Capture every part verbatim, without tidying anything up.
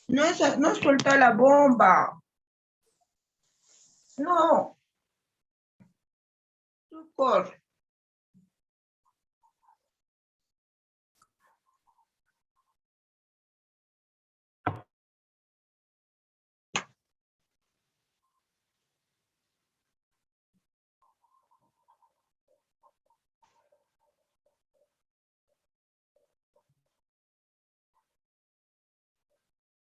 No es, no suelta la bomba. No. Socorro.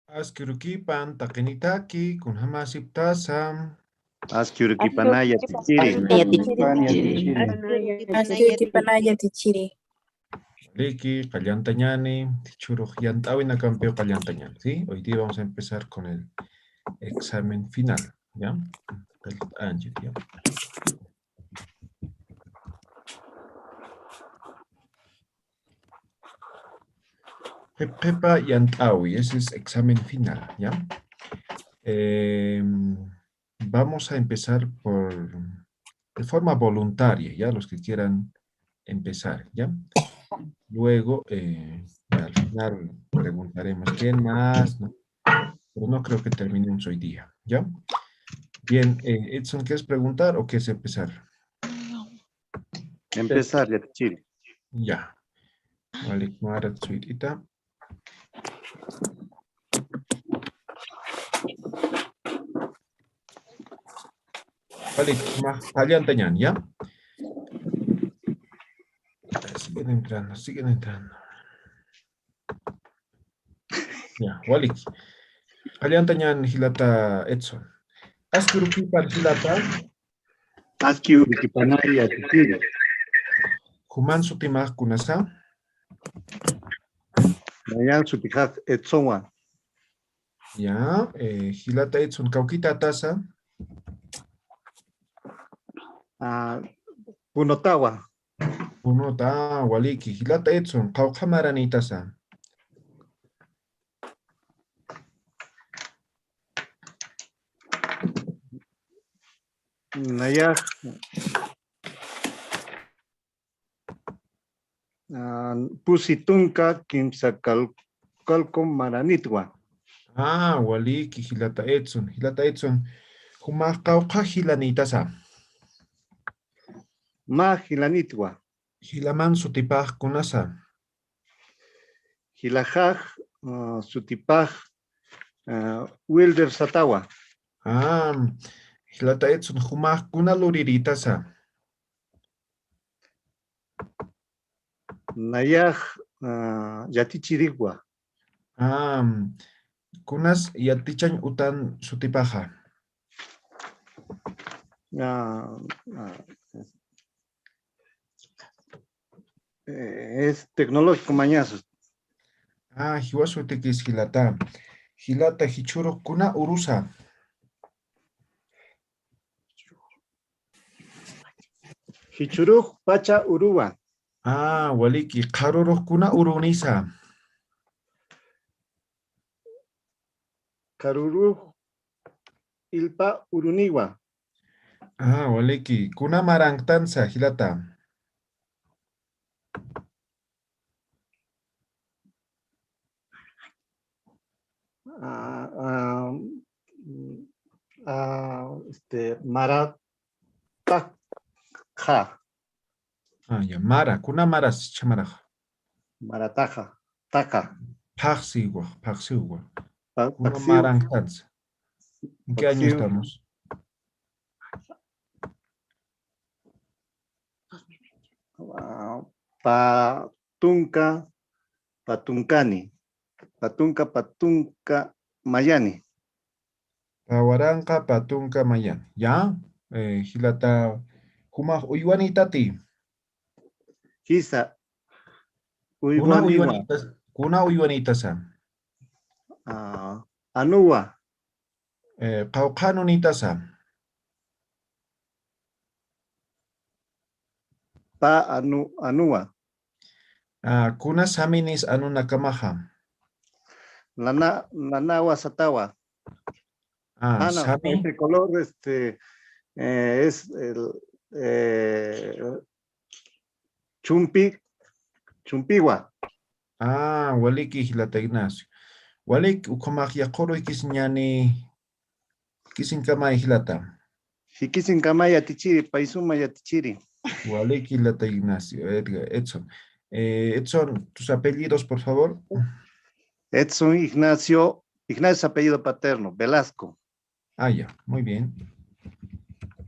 Aski urukipan taqinitaki, kunjamasiptasa. Aski urukipanaya tichiri. Aski urukipanaya tichiri. Liki, qallantañani, jichhürux yant'äwinakampiw qallantañani, ¿sí? Hoy día vamos a empezar con el examen final, ¿ya? Qillqt'añchi, ¿ya? Qhip qhipa yant'äwi, ese es examen final, ¿ya? Em, vamos a empezar por, de forma voluntaria, ¿ya? Los que quieran empezar, ¿ya? Luego, eh, al final preguntaremos quién más, ¿no? Pero no creo que terminemos hoy día, ¿ya? Bien, eh, Edson, ¿quieres preguntar o quieres empezar? Empezar, yatichiri. Ya. Walik, mara suyt'ita. Walik, ma, qallantañan, ¿ya? Siguen entrando, siguen entrando. Ya, walik. Qallantañan jilata Edson. Aski urukipar jilata. Aski urukipanaya tichiri. Juman sutimax kunasa. Nayan sutixax Edsonwa. Ya, eh, jilata Edson, kawkitatasa. Ah, Punotawa. Punota, waliki. Jilata Edson, qawqha maranïtasa. Nayax, ah, pusi tunka kimsa kal-, kalku maranïtwa. Ah, waliki, jilata Edson. Jilata Edson, jumax qawqha jilanïtasa. Mä jilanïtwa. Jilaman sutipax kunasa. Jilaxax, ah, sutipax, ah, Wilder satawa. Ah, jilata Edson, jumax kuna lurirïtasa. Nayax, ah, yatichiriwa. Ah, kunas yatichañ utan sutipaxa. Ah, ah, eh, es tecnológico mañasus. Ah, jiwasutikis jilata. Jilata jichhürux kuna urusa. Jichhürux pacha uruwa. Ah, waliki, qharürux kuna urunisa. Qharürux illpa uruniwa. Ah, waliki, kuna maranktansa jilata. Ah, ah, mm, ah, este, marataxa. Ah, ya, mara, kuna maras, chhamaraxa. Marataxa, taxa. Phaxsiwa, phaxsiwa. Pa-, kuna phaxsiw-, maranktansa. ¿En qué año phaxsiw-, estamos? Ah, patunka, patunkani. Patunka, patunka mayani. Pä waranqa, patunka mayani. Ya, eh, jilata, jumax uywanïtati. Jisa. Kuna uywaniwa. Uywanïtas-, kuna uywanïtasa. Ah, anuwa. Eh, qawqha anunïtasa. Pä anu-, anuwa. Ah, kuna saminis anunakamaxa. Nana-, nanawa satawa. Ah, ana, sami. Este color, este, eh, es el, eh, chumpi, chumpiwa. Ah, waliki jilata Ignacio. Walik, ukhamax yaqhuru jikisiñäni, jikisinkamay jilata. Jikisinkamay yatichiri, pay suma yatichiri. Walik jilata Ignacio, Edgar, Edson. Eh, Edson, tus apellidos, por favor. Edson Ignacio, Ignacio es apellido paterno, Velasco. Ah, ya, muy bien.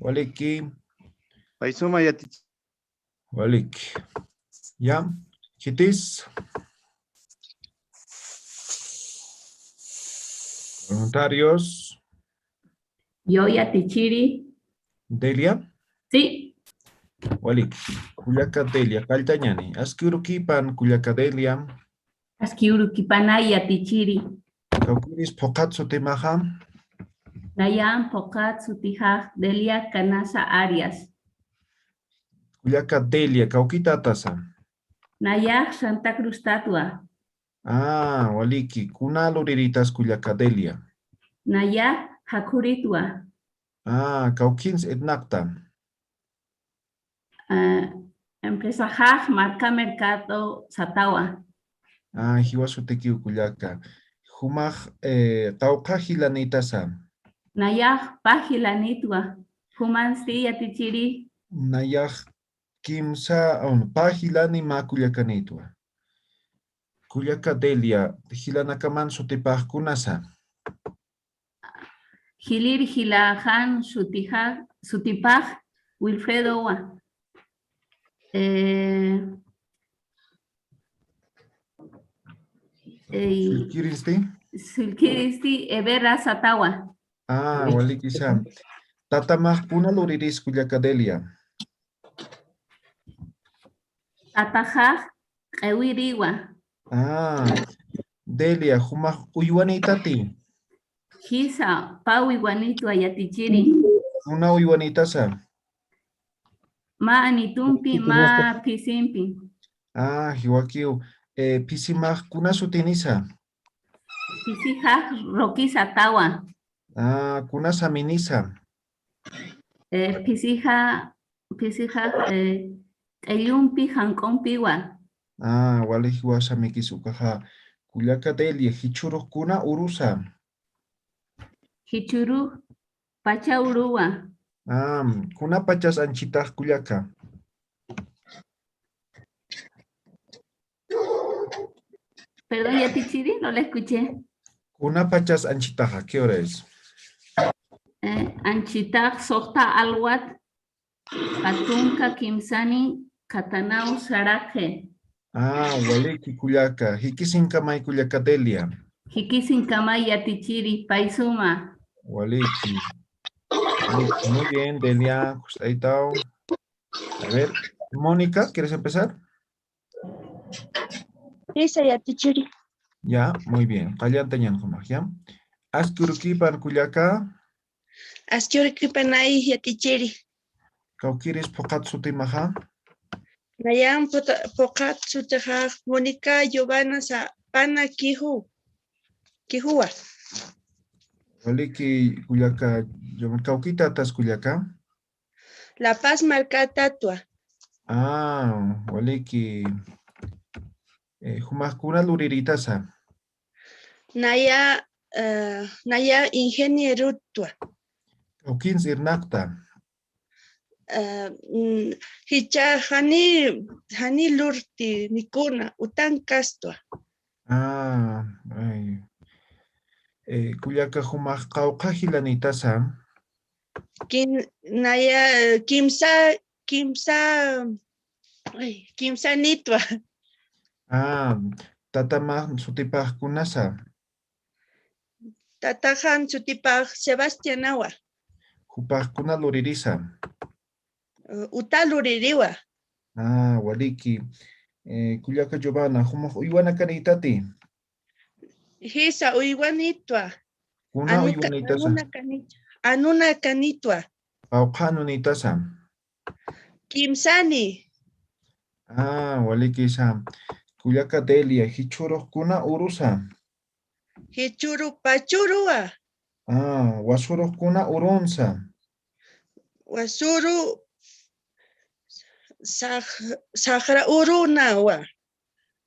Waliki. Pay suma yatichiri. Walik. Ya, khitis. Voluntarios. Yo yatichiri. Delia. Sí. Walik. Kullaka Delia, qalltañäni. Aski urukipan kullaka Delia. Aski urukipanay yatichiri. Kawkiris phuqhat sutimaxa. Nayan phuqhat sutijax Delia Canasa Arias. Kullaka Delia, kawkitatasa. Nayax Santa Cruz tatwa. Ah, waliki, kuna luriritas kullaka Delia. Nayax jakhuritwa. Ah, kawkins irnaqta. Ah, empresaxax marca mercado satawa. Ah, jiwasutikiw kullaka. Jumax, eh, qawqha jilanitasa. Nayax pä jilanitwa. Jumansti yatichiri. Nayax kimsa, um, pä jilani mä kullakanitwa. Kullaka Delia, jilanakaman sutipax kunasa. Jilïr jilaxan sutixa, sutipax Wilfredowa. Eh, eh, Sullkiristi? Sullkiristi Evera satawa. Ah, walikisa. Tatamax kuna luriris kullaka Delia. Tataxax q'iwiriwa. Ah, Delia, jumax uywanitati. Jisa, pä uywanitwa yatichiri. Kuna uywanitasa. Mä anitumpi, mä phisimpi. Ah, jiwakiw. Eh, phisimax kuna sutinisa. Phisijax Rocky satawa. Ah, kuna saminisa. Eh, phisixa, phisixa, eh, q'illumpi jank'umpiwa. Ah, wali jiwa samikis ukaxa. Kullaka Delia, jichhürux kuna urusa. Jichhürux pacha uruwa. Ah, kuna pachas anchitax kullaka. Perdón, yatichiri, no la escuché. Kuna pachas anchitaxa, ¿qué hora es? Eh, anchitax suxta alwat, pä tunka kimsani, khatanaw saraqi. Ah, waliki kullaka. Jikisinkamay kullaka Delia. Jikisinkamay yatichiri, pay suma. Waliki. Muy bien, Delia, gustaytaw. A ver, Mónica, ¿quieres empezar? Jisa, yatichiri. Ya, muy bien. Qallantañän jumax, ya. Aski urukipan kullaka. Aski urukipanay yatichiri. Kawkiris phuqhat sutimaxa. Nayan phuta-, phuqhat sutixa Mónica Giovanna Sapana Quiju-, Quijuwa. Waliki kullaka, Giovanna, kawkitatas kullaka. La Paz markatatwa. Ah, waliki. Eh, jumax kuna luriritasa. Naya, eh, naya ingenierotwa. Kawkins irnaqta. Eh, mm, jichha jani, jani lurti nikuna, utan kastwa. Ah, ay. Eh, kullaka jumax qawqha jilanitasa. Kim-, naya, kimsa, kimsa, ay, kimsa nitwa. Ah, tatamax sutipax kunasa. Tataxan sutipax Sebastianawa. Jupax kuna luririsa. Eh, uta luririwa. Ah, waliki. Eh, kullaka Giovanna, jumax uywanakanïtati. Jisa, uywanitwa. Kuna Anuta-, uywanitasa. Anunakanit-, anunakanitwa. Qawqha anunitasa. Kimsani. Ah, walikisa. Kullaka Delia, jichhürux kuna urusa. Jichhüru pachüruwa. Ah, wasurux kuna urunsa. Wasuru sax-, saxra urunawa.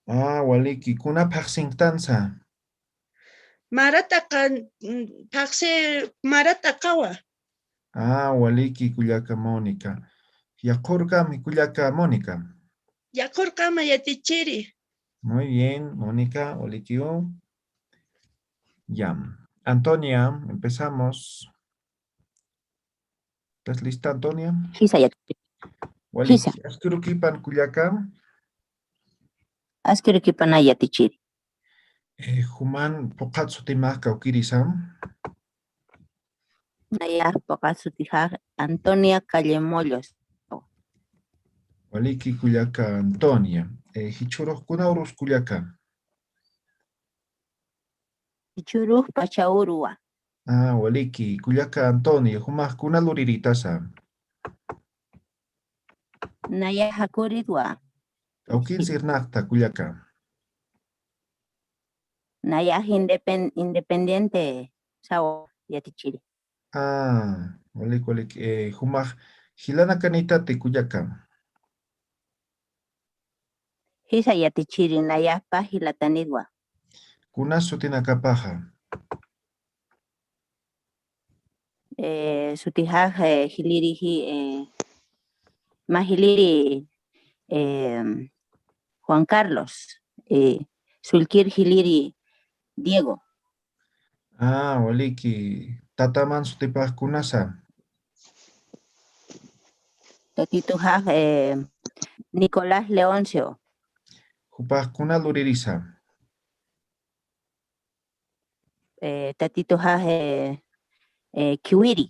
Ah, waliki, kuna phaxsinktansa. Marat'aqa, mm, phaxsi marat'aqawa. Ah, waliki kullaka Mónica. Yaqhurkam kullaka Mónica. Yaqhurkama yatichiri. Muy bien, Mónica, walikiw. Ya. Antonia, empezamos. ¿Estás lista, Antonia? Jisa yatichiri. Wali, jisa. Askirukïpan kullaka. Askirukïpana yatichiri. Eh, juman phuqhat sutimax kawkirisa. Nayax phuqhat sutixa Antonia Calle Mollos. Waliki kullaka Antonia. Eh, jichhürux kuna urus kullaka. Jichhürux pacha uruwa. Ah, waliki, kullaka Antonia, jumax kuna luriritasa. Nayax jakuritwa. Kawkin sirnaqta kullaka. Nayax independ-, independiente sawa yatichiri. Ah, walik, walik, eh, jumax jilanakanïtati kullaka. Jisa yatichiri, nayax pä jilatanïtwa. Kuna sutinakapaxa. Eh, sutixax, eh, jiliri ji-, eh, mä jiliri, eh, Juan Carlos, eh, sullkir jiliri Diego. Ah, waliki, tataman sutipax kunasa. Tatituxax, eh, Nicolás Leoncio. Jupax kuna luririsa. Eh, tatituxax, eh, eh, Kiwiri.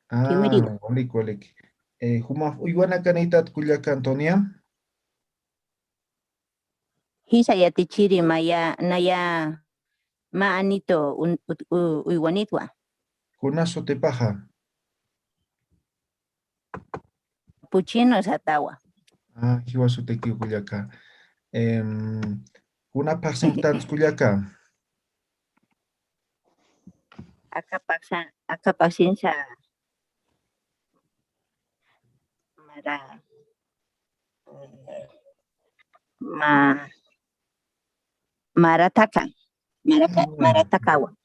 Ah, Kiwiriwa. Walik, walik. Eh, jumax uywanakanïtat kullaka Antonia. Jisa yatichiri maya, naya, mä anito un-, ut-, u-, uywanïtwa. Kuna sutipaxa. Puchino satawa. Ah, jiwa sutikiw kullaka. Em, kuna phaxsinktan kullaka. Aka phaxsa-, aka phaxsinsa. Mara, eh, ma-, marataka. Maraka-, mm, maratakawa.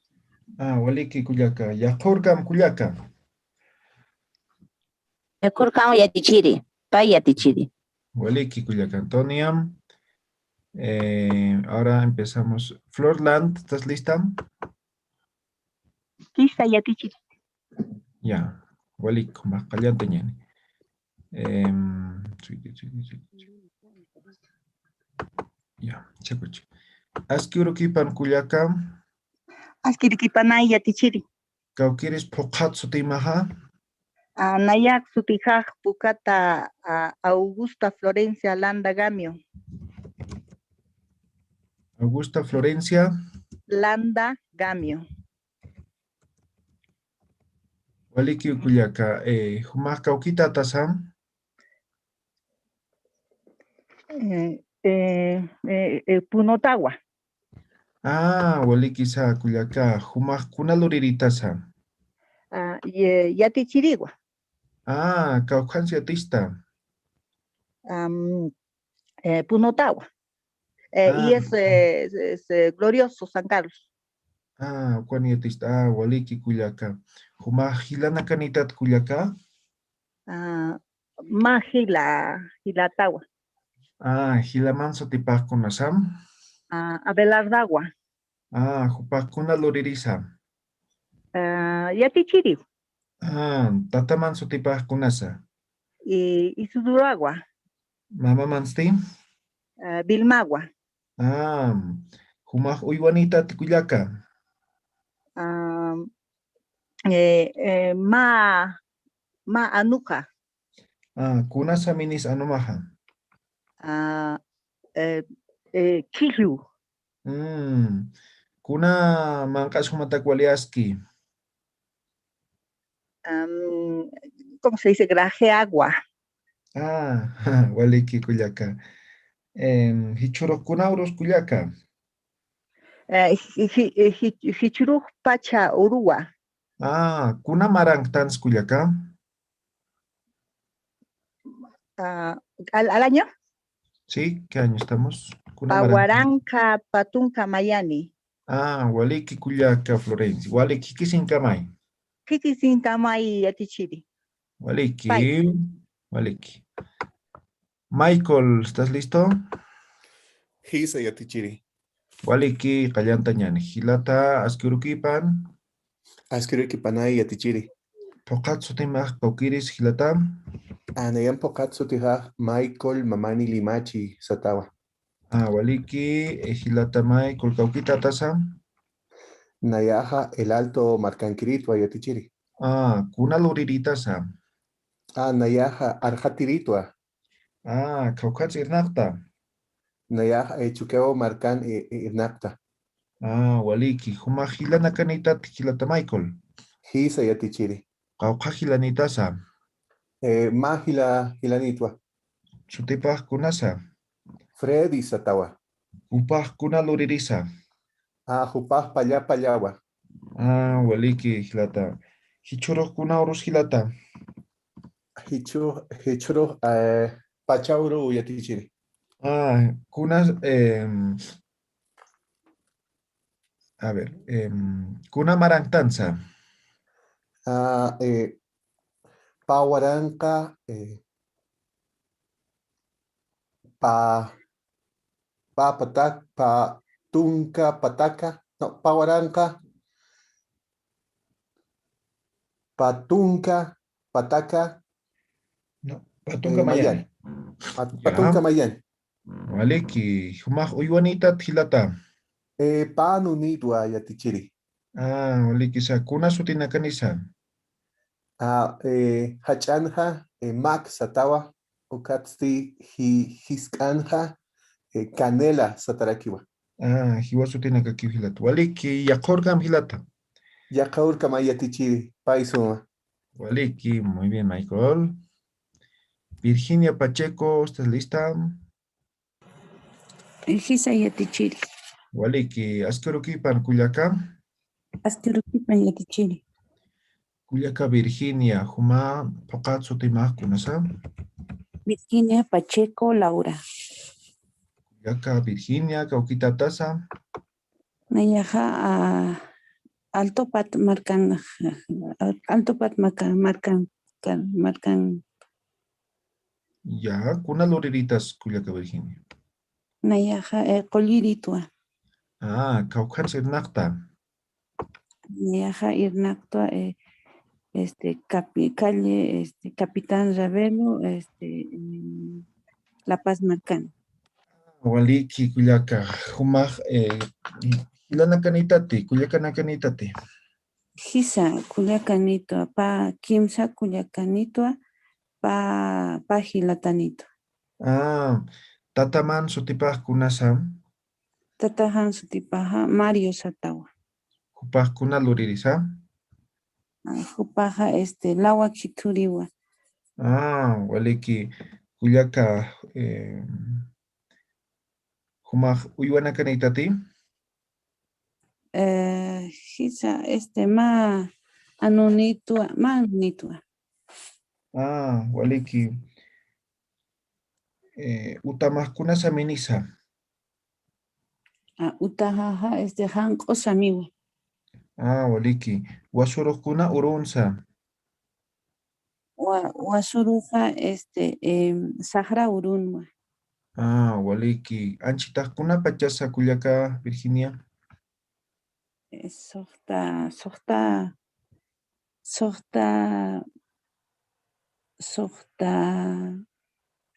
Ah, waliki kullaka. Yaqhurkam kullaka. Yaqhurkam yatichiri. Pä yatichiri. Waliki kullaka Antonia. Eh, ahora empezamos. Florland, ¿estás lista? Jisa yatichiri. Ya, walik, mä qallanta ñani. Em, ya, chakuchi. Aski urukïpan kullaka. Aski urukïpanay yatichiri. Kawkiris phuqhat sutimaxa. Ah, nayak sutixax pukata, ah, Augusta Florencia Landa Gamio. Augusta Florencia. Landa Gamio. Waliki kullaka, eh, jumax kawkïtatasa. Eh, eh, eh, eh, Punotawa. Ah, walikisa kullaka, jumax kuna luriritasa. Ah, ye-, yatichiriwa. Ah, kawkhansi yatista. Am, eh, Punotawa. Eh, ah, y es, eh, es, eh, Glorioso San Carlos. Ah, ukan yatista. Ah, waliki kullaka. Jumax jilanakanïtat kullaka. Ah, mä jila, jilatawa. Ah, jilaman sutipax kunasam. Ah, Abelardawa. Ah, jupax kuna luririsa. Ah, yatichiriw. Ah, tataman sutipax kunasa. I, Isudurawa. Mamamansti. Ah, Vilmawa. Ah, jumax uywanïtat kullaka. Ah, eh, eh, mä, mä anuxa. Ah, kunasaminis anumaxa. Ah, eh, eh, Killu. Mm, kuna manq'as jumatak wali aski. Am, ¿cómo se dice? Grajeagua. Ah, waliki kullaka. Em, jichhürux kuna urus kullaka. Eh, ji-, ji-, eh, ji-, jichhürux pacha uruwa. Ah, kuna maranktansa kullaka. Ah, al, al año. Sí, ¿qué año estamos? Kuna maranka. Pä waranqa, pä tunka mayani. Ah, waliki kullaka Florencia. Waliki, jikisinkamay. Jikisinkamay yatichiri. Waliki, pay. Waliki. Michael, ¿estás listo? Jisa yatichiri. Waliki, qallantañan. Jilata, aski urukipan. Aski urukipanay yatichiri. Phuqhat sutimax kawkiris jilata. Ah, nayan phuqhat sutixa Michael Mamani Limachi satawa. Ah, waliki, eh, jilata Michael, kawkitatasa. Nayaxa El Alto markankiritwa yatichiri. Ah, kuna luriritasa. Ah, nayaxa Arxatiritwa. Ah, kawkhatsa irnaqta. Nayax, eh, Chukiyawu markan, eh, eh, irnaqta. Ah, waliki. Jumax jilanakanitat jilata Michael. Jisa yatichiri. Qawqha jilanitasa. Eh, mä jila, jilanitwa. Sutipax kunasa. Freddy satawa. Jupax kuna luririsa. Ah, jupax palla pallawa. Ah, waliki jilata. Jichhürux kuna urus jilata. Jichhürux, jichhürux, eh, pacha uru yatichiri. Ah, kuna, em, a ver, em, kuna marantansa. Ah, eh, pä waranqa, eh, pä, pä patak, pä tunka pataka, no, pä waranqa, pä tunka pataka, no, pä tunka, eh, mayan. Mayan. Pä, pä tunka mayan. Waliki, jumax uywanitat jilata. Eh, pä nunitwa yatichiri. Ah, walikisa, kuna sutinakanisa. Ah, eh, jach'anxa, eh, Mac satawa, ukatsti ji-, jisk'anxa, eh, Canela satarakiwa. Ah, jiwa sutinakakiw jilata. Waliki, yaqha urkam jilata. Yaqha urkam yatichiri, pay suma. Waliki, muy bien, Michael. Virginia Pacheco, ¿estás lista? Jisa yatichiri. Waliki, aski urukipan kullaka. Aski urukipan yatichiri. Kullaka Virginia, juma phuqhat sutimax kunasa. Virginia Pacheco Laura. Kullaka Virginia, kawkitatasa. Nayaxa, ah, Altopat markan, Altopat markan, markan, markan. Ya, kuna luriritas kullaka Virginia. Nayaxa, eh, qulliritwa. Ah, kawkhansa irnaqta. Nayaxa irnaqtwa, eh, este, capi-, calle, este, Capitán Ravelo, este, em, La Paz markan. Waliki kullaka, jumax, eh, jilanakanitati, kullakanakanitati. Jisa, kullakanitwa, pä kimsa kullakanitwa, pä, pä jilatanitwa. Ah, tataman sutipax kunasa. Tataxan sutipaxa Mario satawa. Jupax kuna luririsa. Ah, jupaxa, este, lawa khithuriwa. Ah, waliki, kullaka, eh, jumax uywanakanitati. Eh, jisa, este, mä anunitwa, mä anunitwa. Ah, waliki. Eh, utamax kuna saminisa. Ah, utaxaxa, este, janq'u samiwa. Ah, waliki. Wasurux kuna urunsa. Wa-, wasuruxa, este, em, saqra urunwa. Ah, waliki. Anchitax kuna pachasa kullaka, Virginia? Eh, suxta, suxta, suxta, suxta,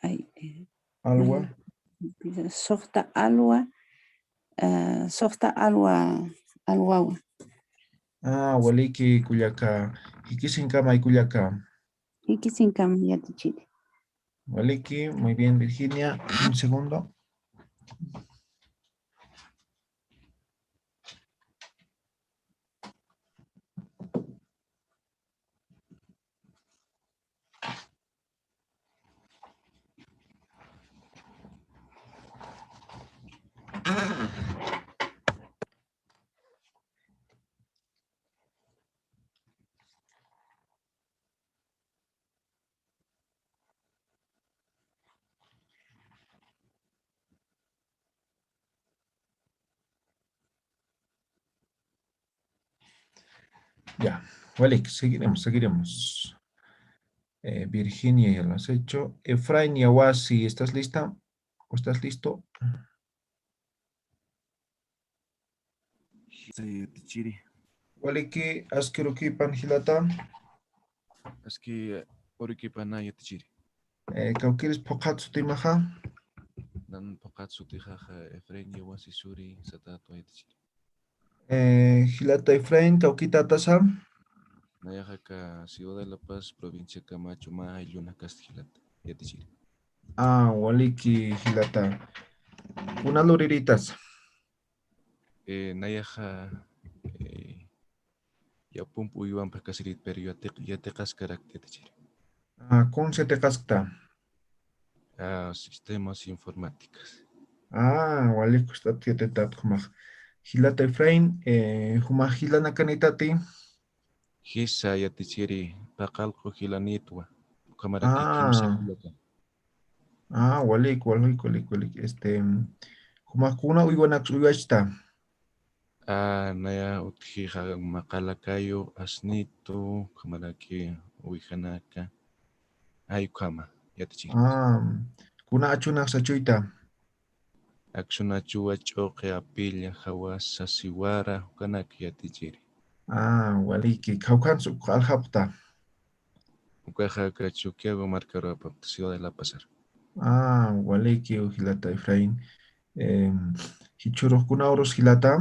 ay, eh, alwa. Suxta alwa, eh, suxta alwa, alwawa. Ah, waliki kullaka, jikisinkamay kullaka. Jikisinkamay yatichiri. Waliki, muy bien, Virginia. Un segundo. Ya, walik, seguiremos, seguiremos. Eh, Virginia ya lo has hecho. Efraín Yawasi, ¿estás lista? ¿O estás listo? Jisa yatichiri. Waliki, aski urukipan jilata. Aski urukipan yatichiri. Eh, kawkiris phuqhat sutimaxa. Nan phuqhat sutixa Efraín Yawasi Suri satatwa yatichiri. Eh, jilata Efraín, kawkitatasa. Nayaxa aka Ciudad de La Paz, provincia Camacho, mä ayllun jakasti jilata yatichiri. Ah, waliki jilata. Kuna luriritas. Eh, nayaxa, eh, yapump uywamp jakasirit, pero yatiq-, yatiqaskarakta yatichiri. Ah, kun yatiqaskta. Ah, sistemas informáticas. Ah, walik, kustat yatitat jumax. Jilata Efraín, eh, jumax jilanakanitati. Jisa yatichiri, paqallqu jilanitwa. Ukhamaraki kimsa jilata. Ah, walik, walik, walik, walik. Este, jumax kuna uywanaks uywachta. Ah, naya utjixa maqalakayu, asnitu, ukhamaraki uwijanaka. Ay, ukhama yatichiri. Ah, kuna achunaks achuyta. Aksunachuwa, ch'uqi, apilla, jawasa, siwara, ukanak yatichiri. Ah, waliki. Kawkhansa uk aljapxta. Ukaxa aka Chuquiago markaru apapta, Ciudad de La Pazar. Ah, waliki, jilata Efraín. Em, jichhürux kuna urus jilata.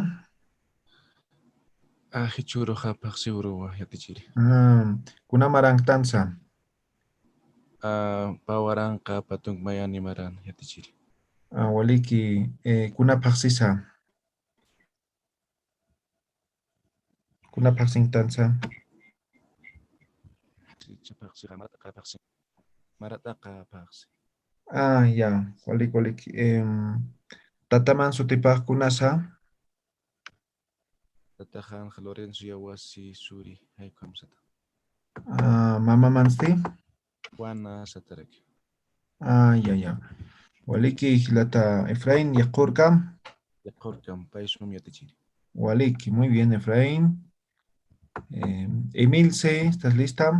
Ah, jichhüruxa phaxsi uruwa yatichiri. Ah, kuna maranktansa. Ah, pä waranqa, pä tunk mayani maran yatichiri. Ah, waliki, eh, kuna phaxsisa. Kuna phaxsinktansa. Sicha phaxsixa, marat'aqa phaxsi. Marat'aqa phaxsi. Ah, ya, walik, walik. Em, tataman sutipax kunasa. Tataxanxa Lorenzo Yawasi Suri, ay, ukhamsata. Ah, mamamansti? Juana sataraki. Ah, ya, ya. Waliki, jilata Efraín, yaqhürkam. Yaqhürkam, pay sum yatichiri. Waliki, muy bien, Efraín. Eh, Emilce, ¿estás lista?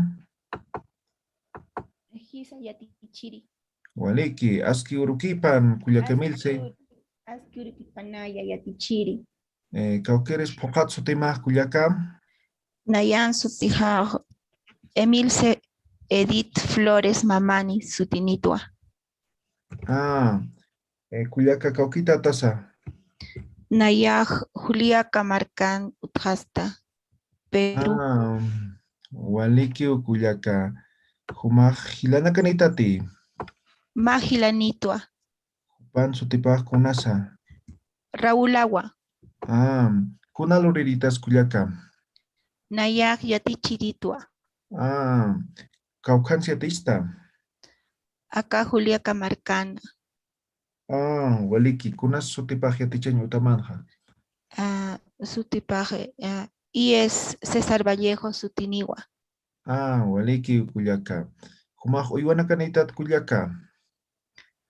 Jisa yatichiri. Waliki, aski urukipan, kullaka Emilce. Aski ur-, aski urukipanaya yatichiri. Eh, kawkiris phuqhat sutimax kullaka. Nayan sutixa Emilce Edith Flores Mamani sutinitwa. Ah, eh, kullaka kawkitatasa. Nayax Juliaca markan utjasta, Perú. Ah, walikiw kullaka. Jumax jilanakanitati. Mä jilanitwa. Jupan sutipax kunasa. Raulawa. Ah, kuna luriritas kullaka. Nayax yatichiritwa. Ah, kawkhans yatista. Aka Juliaca markana. Ah, waliki, kunas sutipax yatichañ utamanxa. Ah, sutipax, ah, I E S César Vallejo sutiniwa. Ah, waliki kullaka. Jumax uywanakanïtat kullaka.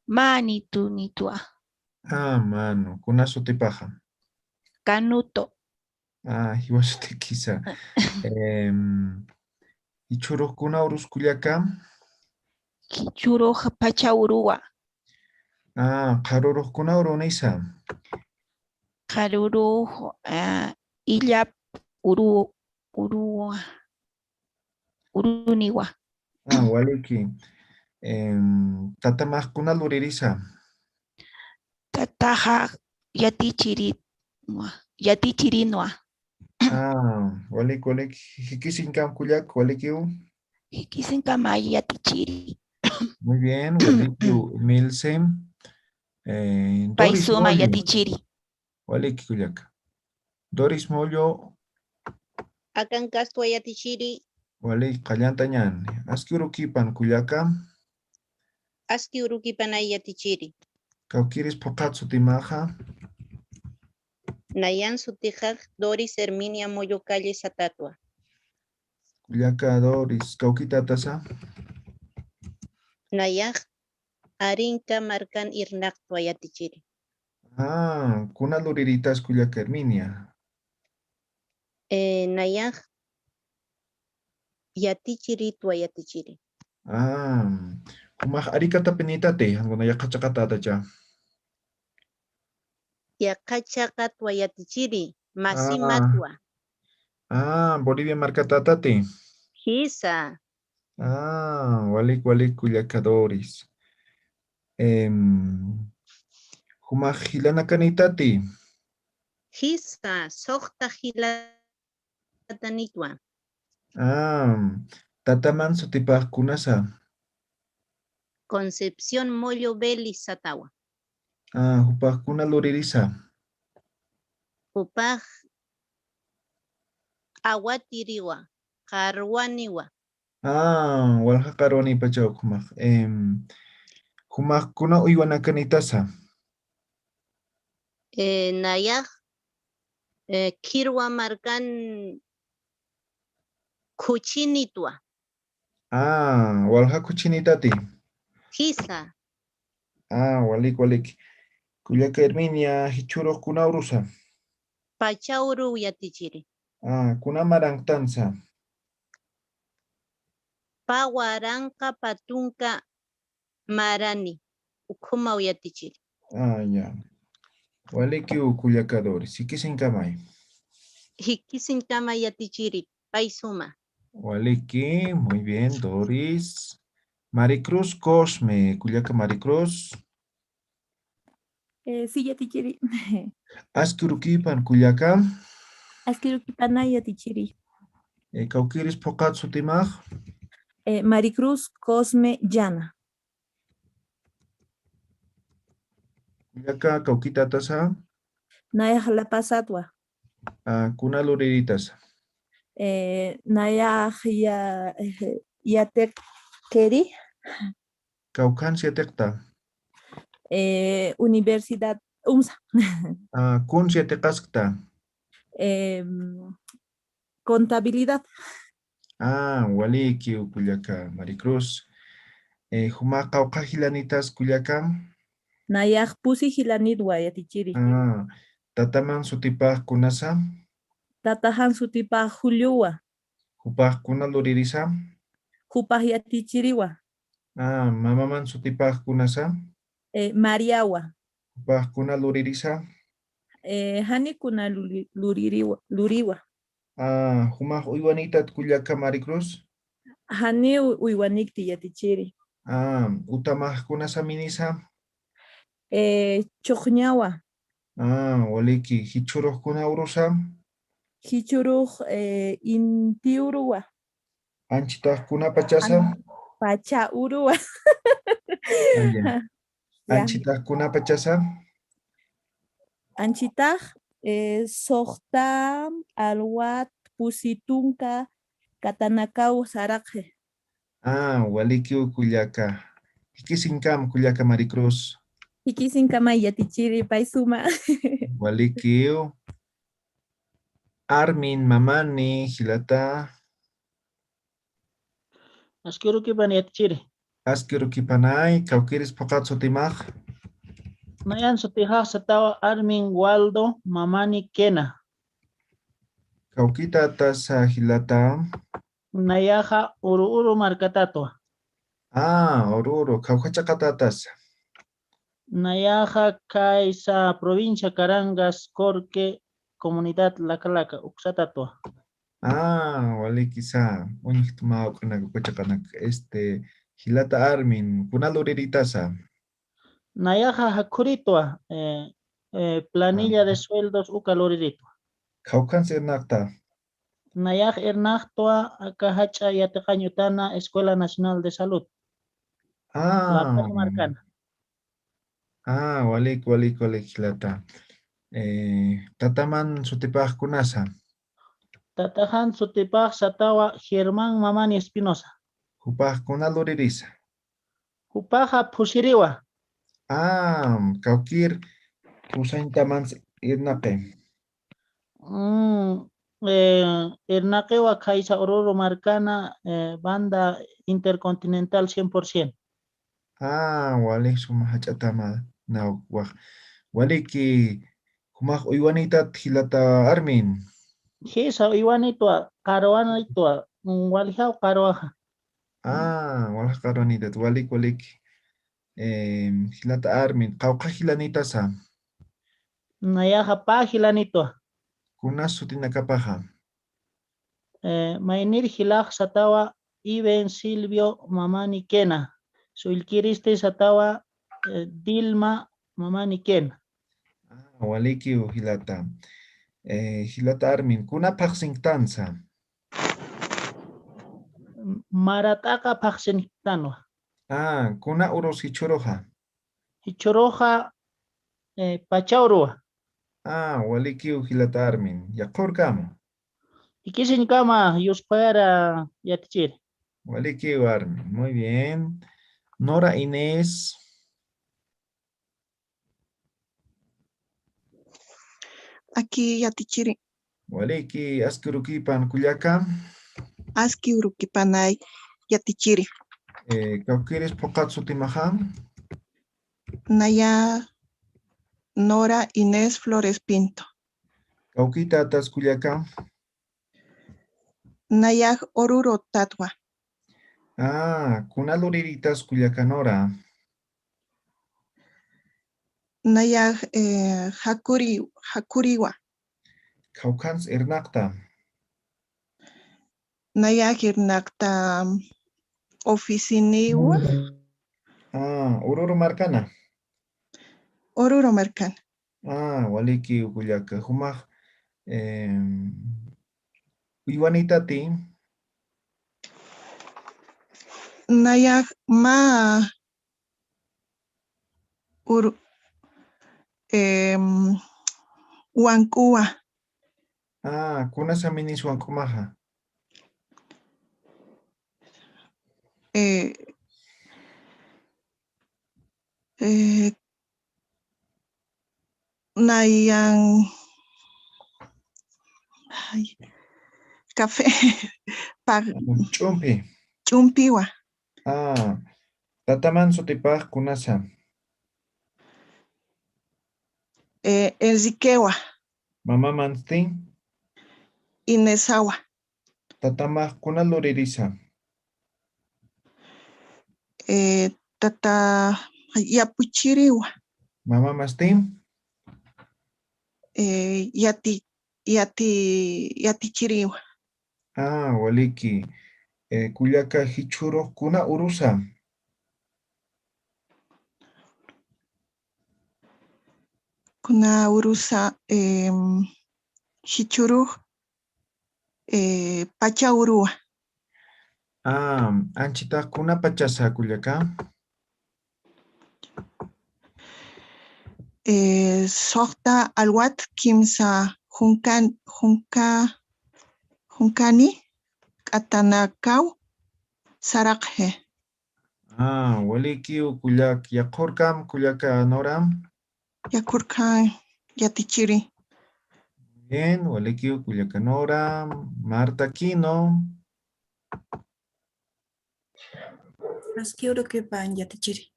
Mä nitunitwa. Ah, manu. Kuna sutipaxa. Canuto. Ah, jiwasutikisa. Em, jichhürux kuna urus kullaka. Jichhürux phacha uruwa. Ah, qharürux kuna urunisa. Qharürux, ah, illap uru, uruwa. Uruniwa. Ah, waliki. Em, tatamax kuna luririsa. Tataxa yatichirinwa, yatichirinwa. Ah, walik, walik. Jikisiñkam kullak, walikiw. Jikisiñkam ay yatichiri. Muy bien, walikiw, Milcem. Eh, Doris Paisuma Mollo. Yatichiri. Walik kullaka. Doris Mollo. Akankastwa yatichiri. Walik, qallanta ñan. Aski urukipan kullaka. Aski urukipanay yatichiri. Kawkiris phuqhat sutimaxa. Nayan sutixax Doris Herminia Mollo Calle Satatwa. Kullaka Doris, kawkitatasa. Nayax Arinka markan irnaqtwa yatichiri. Ah, kuna luriritas kullaka Herminia. Eh, nayax Yatichiritwa, yatichiri. Ah, jumax Arikatapinïtati, jankuna yaqha chaqatätacha. Yaqha chaqatwa, yatichiri, masimatwa. Ah, Bolivia markatätati. Jisa. Ah, walik, walik, kullaka Doris. Em, jumax jilanakanïtati. Jisa, suxta jilatanïtwa. Ah, tataman sutipax kunasa. Concepción Mollo Vélez satawa. Ah, jupax kuna luririsa. Jupax awatiriwa, qarwaniwa. Ah, walja qarwanipachaw jumax. Em, jumax kuna uywanakanïtasa. Eh, nayax, eh, Qhirwa markan khuchinïtwa. Ah, walja khuchinïtati. Jisa. Ah, walik, walik. Kullaka Herminia, jichhürux kuna urusa. Pacha uruw, yatichiri. Ah, kuna maranktansa. Pä waranqa pä tunka marani, ukhumaw, yatichiri. Ah, ya. Walikiw kullaka Doris. Jikisiñkamay. Jikisiñkamay, yatichiri. Pay suma. Waliki, muy bien, Doris. Maricruz Cosme, kullaka Maricruz. Eh, sí, yatichiri. Aski urukipan kullaka. Aski urukipanay, yatichiri. Eh, kawkïris phuqhat sutimax. Eh, Maricruz Cosme Llana. Kullaka kawkïtatasa. Nayax La Pazatwa. Ah, kuna lurirïtasa. Eh, nayax ya, eh, yatiqiri. Kawkhans yatiqta. Eh, Universidad UMSA. Ah, kuns yatiqaskta. Em, contabilidad. Ah, walikiw kullaka Maricruz. Eh, jumax qawqha jilanïtas kullaka. Nayax pusi jilanïtwa, yatichiri. Ah, tataman sutipax kunasa. Tataxan sutipax Juliowa. Jupax kuna luririsa. Jupax yatichiriwa. Ah, mamaman sutipax kunasa. Eh, Mariawa. Jupax kuna luririsa. Eh, jani kuna luri-, luririwa, luriwa. Ah, jumax uywanïtat kullaka Maricruz. Jani u-, uywanikti, yatichiri. Ah, utamax kunasa minisa. Eh, Chuqñawa. Ah, waliki, jichhürux kuna urusa. Jichhürux, eh, inti uruwa. Anchitax kuna pachasa. An-, pacha uruwa. Ah, ya. Ya. Anchitax kuna pachasa. Anchitax, eh, suxta, alwat, pusi tunka, katanakaw saraqi. Ah, walikiw kullaka. Jikisiñkam kullaka Maricruz. Jikisiñkamay, yatichiri, pay suma. Walikiw. Armin Mamani, jilata. Aski urukipan, yatichiri. Aski urukipanay, kawkïris phuqhat sutimax. Nayan sutixax satawa Armin Waldo Mamani Kena. Kawkïtatasa jilata. Nayaxa Uru Uru markatatwa. Ah, Uru Uru, kawkha chaqatatasa. Nayaxa kaysa provincia Carangas, Corque, comunidad Laka Laka, uksatatwa. Ah, walikisa, uñjtma uk'anak, uka chaqanak, este, jilata Armin, kuna lurirïtasa. Nayaxa jakhuritwa, eh, eh, planilla de sueldos uka luriritwa. Kawkhans irnaqta. Nayax irnaqtwa aka jach'a yatiqañ utana Escuela Nacional de Salud. Ah. La Paz markana. Ah, walik, walik, walik, jilata. Eh, tataman sutipax kunasa. Tataxan sutipax satawa Germán Mamani Espinosa. Jupax kuna luririsa. Jupaxa phusiriwa. Ah, kawkïr phusañtamans irnaqi. Mm, eh, irnaqiwa khaysa Uru Uru markana, eh, banda intercontinental cien por cien. Ah, walik suma jach'atama, naw, waj. Waliki, jumax uywanïtat jilata Armin. Jisa uywanïtwa, qarwanïtwa, waljaw qarwaxa. Ah, walja qarwanitat, walik, walik. Em, jilata Armin, qawqha jilanitasa. Nayaxa pä jilanitwa. Kunas sutinakapaxa. Eh, maynir jilax satawa Iben Silvio Mamani Kena. Sullkiristi satawa, eh, Dilma Mamani Kena. Ah, walikiw jilata. Eh, jilata Armin, kuna phaxsinktansa. Marat'aqa phaxsinktanwa. Ah, kuna urus jichhuruxa. Jichhuruxa, eh, pacha uruwa. Ah, walikiw jilata Armin. Yaqhurkama. Ikisiñkama, yuspayara yatichiri. Walikiw Armin. Muy bien. Nora Inés. Aquí yatichiri. Waliki, aski urukipan kullaka. Aski urukipanay yatichiri. Eh, kawkiris phuqhat sutimaxa. Naya Nora Inés Flores Pinto. Kawkitatas kullaka. Nayax Oruro tatwa. Ah, kuna luriritas kullaka Nora. Nayax, eh, Jakuri, Jakuriwa. Kawkhans irnaqta. Nayax irnaqta oficiniwa. Ah, Oruro markana. Oruro markana. Ah, waliki kullaka. Jumax, em, uywanitati. Nayax mä ur-, em, wank'uwa. Ah, kuna saminis wank'umaxa. Eh, eh, nayan, ay, café, pa-, ch'umpi. Ch'umpiwa. Ah, tataman sutipax kunasa. Eh, Enriquewa. Mamamansti. Inesawa. Tatamax kuna luririsa. Eh, tata yapuchiriwa. Mamamasti. Eh, yati, yati, yatichiriwa. Ah, waliki. Eh, kullaka jichhurux kuna urusa. Kuna urusa, em, jichhurux, eh, pacha uruwa. Ah, anchita kuna pachasa kullaka. Eh, suxta alwat kimsa junkan, junka, junkani k'atanakaw saraqji. Ah, walikiw kullak, yaqhurkam kullaka Nora. Yaqhurkam yatichiri. Bien, walikiw kullaka Nora, Marta Quino. Aski urukipan yatichiri.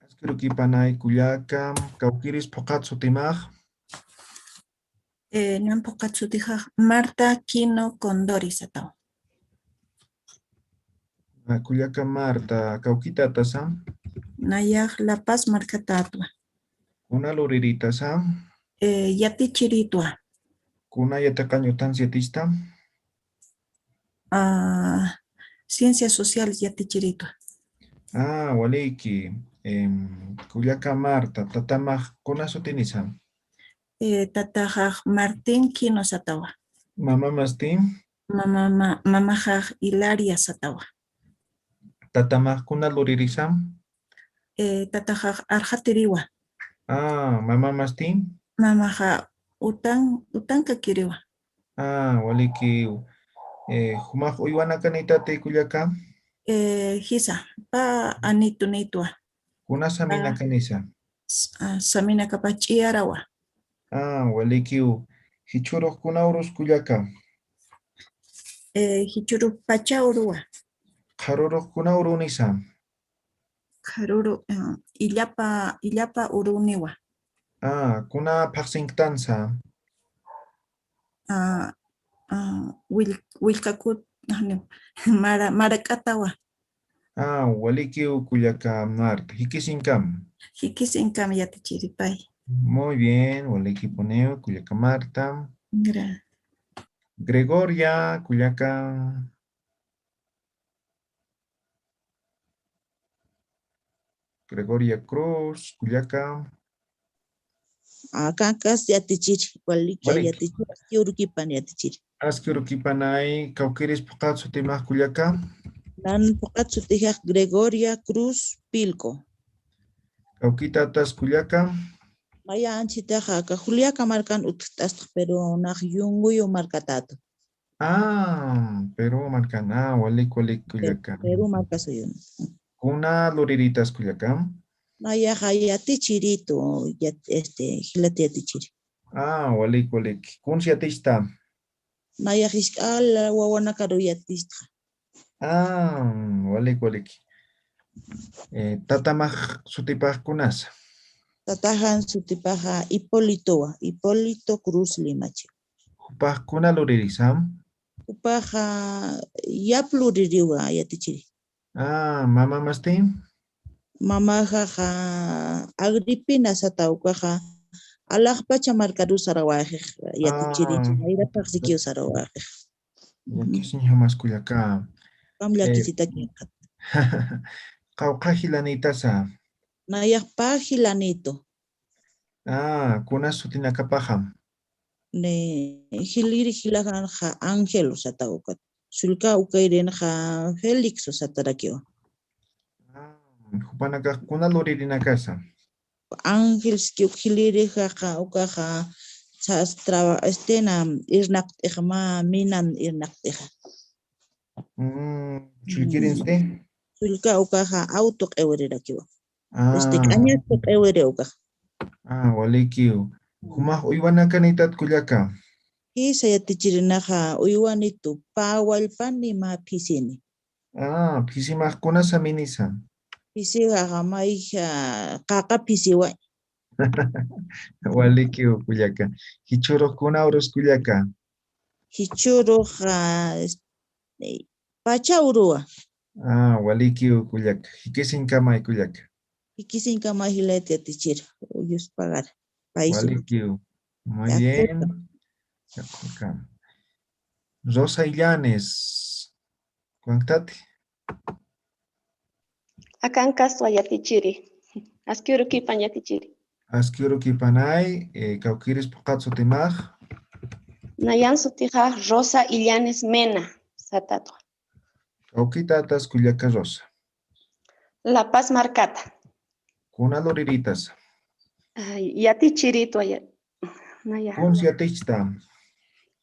Aski urukipanay kullaka, kawkiris phuqhat sutimax. Eh, nan phuqhat sutixax Marta Quino Condori satawa. Ah, kullaka Marta, kawkitatasa. Nayax La Paz markhatatwa. Kuna luriritasa. Eh, yatichiritwa. Kuna yatiqañ utans yatichta. Ah, ciencias sociales yatichiritwa. Ah, waliki. Em, kullaka Marta, tatamax kuna sutinisa. Eh, tataxax Martín Quino satawa. Mamamasti. Mamama-, mamaxax Hilaria satawa. Tatamax kuna luririsa. Eh, tataxax Arxatiriwa. Ah, mamamasti. Mamaxa Utan, Utankakiriwa. Ah, waliki. Eh, jumax uywanakanitati kullaka. Eh, jisa, pä anitunitwa. Kuna saminakanisa. S-, ah, saminakapa Ch'iyarawa. Ah, walikiw. Jichhurux kuna urus kullaka. Eh, jichhurux pacha uruwa. Qharurux kuna urunisa. Qharuru, eh, illapa, illapa uruniwa. Ah, kuna phaxsinktansa. Ah, ah, will-, willkakut Ajá, mara, marak'atawa. Ah, walikiw kullaka Marta. Jikisinkam. Jikisinkam yatichiripay. Muy bien, walikipuniw kullaka Marta. Gra. Gregoria, kullaka. Gregoria Cruz, kullaka. Akankas yatichiri, waliki yatichiri, aski urukipan yatichiri. Aski urukipanay, kawkiris phuqat sutimax kullaka. Nan phuqat sutijax Gregoria Cruz Pilco. Kawkitatas kullaka. Maya anchitaxa aka Juliaca markan utjt'astax, pero nax Yunguyu markatatu. Ah, Perú markan. Ah, walik, walik, kullaka. Perú marka suyun. Kuna luriritas kullaka. Nayaxa yatichiritu, yat, este, jilata yatichiri. Ah, walik, walik. Kuns yatichta. Nayax jisk'ala wawanakaru yatichta. Ah, walik, walik. Eh, tatamax sutipax kunasa. Tataxan sutipaxa Hipólitowa, Hipólito Cruz Limachi. Jupax kuna luririsam. Jupaxa yap luririwa yatichiri. Ah, mama masti. Mamaxaxa Agripina sata ukaxa alaxpacha markaru sarawaxix yatichiri. Ayrapax sikiw sarawaxix. Llakisiñ jamas kullaka. Pam llakisitaki. Qawqha jilanitasa. Nayax pä jilanitu. Ah, kuna sutinakapaxam. Ni jiliri jilajanxa Ángel sata ukat. Sullka ukayrinxa Félix satarakiwa. Ah, jupanakax kuna luririnakasa. Ángel sikiw jilirijaxa ukaxa sas traba, estena irnaqt'ixa mä minan irnaqt'ixa. Mm, chullkirinsti. Sullka ukaxa auto q'iwirirakiwa. Este, k'añastu q'iwiri ukaxa. Ah, walikiw. Jumax uywanakanitat kullaka. Jisa yatichirinaxa uywanitu pä wallpani mä phisini. Ah, phisimax kunasa minisa. Phisijaxa mayja qaqa phisiwa. Walikiw kullaka. Jichhurux kuna urus kullaka. Jichhurux, ah, este, pacha uruwa. Ah, walikiw kullaka. Jikisiñkamay kullaka. Jikisiñkamay jilat yatichir. Uyuspagara. Walikiw. Muy bien. Rosa Illanes. Kunaktati. Akankaswa yatichiri. Aski urukipan yatichiri. Aski urukipanay, eh, kawkiris phuqat sutimax. Nayan sutixa Rosa Illanes Mena satatwa. Kawkitatas kullaka Rosa. La Paz markata. Kuna luriritasa. Ay, yatichiritwa ya. Naya. Kuns yatichta.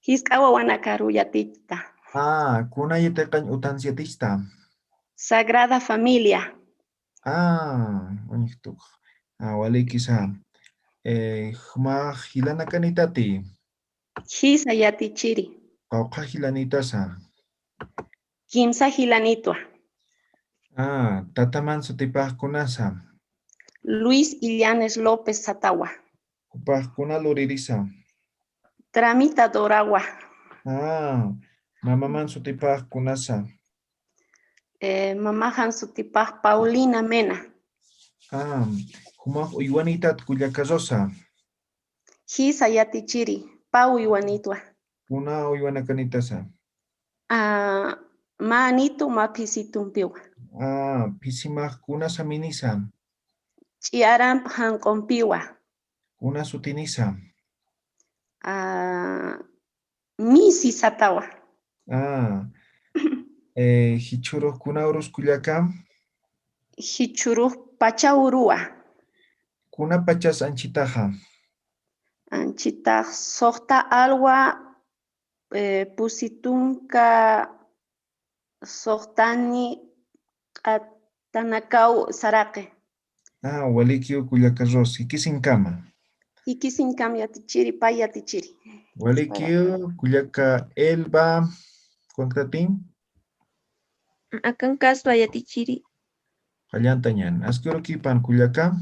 Jisk'a wawanakaru yatichta. Ah, kuna yatiqañ utans yatichta. Sagrada Familia. Ah, uñjtuk. Ah, walikisa. Eh, jumax jilanakanitati. Jisa yatichiri. Qawqha jilanitasa. Kimsa jilanitwa. Ah, tataman sutipax kunasa. Luis Illanes López satawa. Jupax kuna luririsa. Tramitadorawa. Ah, mamaman sutipax kunasa. Eh, mamaxan sutipax Paulina Mena. Ah, jumax uywanitat kullaka Rosa. Jisa yatichiri, pä uywanitwa. Kuna uywanakanitasa. Ah, mä anitu mä phisitumpiwa. Ah, phisimax kunasa minisa. Ch'iyaramp janq'umpiwa. Kuna sutinisa. Ah, misi satawa. Ah, eh, jichhurux kuna urus kullaka. Jichhurux pacha uruwa. Kuna pachas anchitaxa. Anchitax suxta alwa, eh, pusi tunka suxtani q'atanakaw saraqi. Ah, walikiw kullaka Rosa, jikisiñkama. Jikisiñkam yatichiri, pä yatichiri. Walikiw kullaka Elba, ¿cuánto ti? Akankaswa yatichiri. Qallantañan. Aski urukipan kullaka.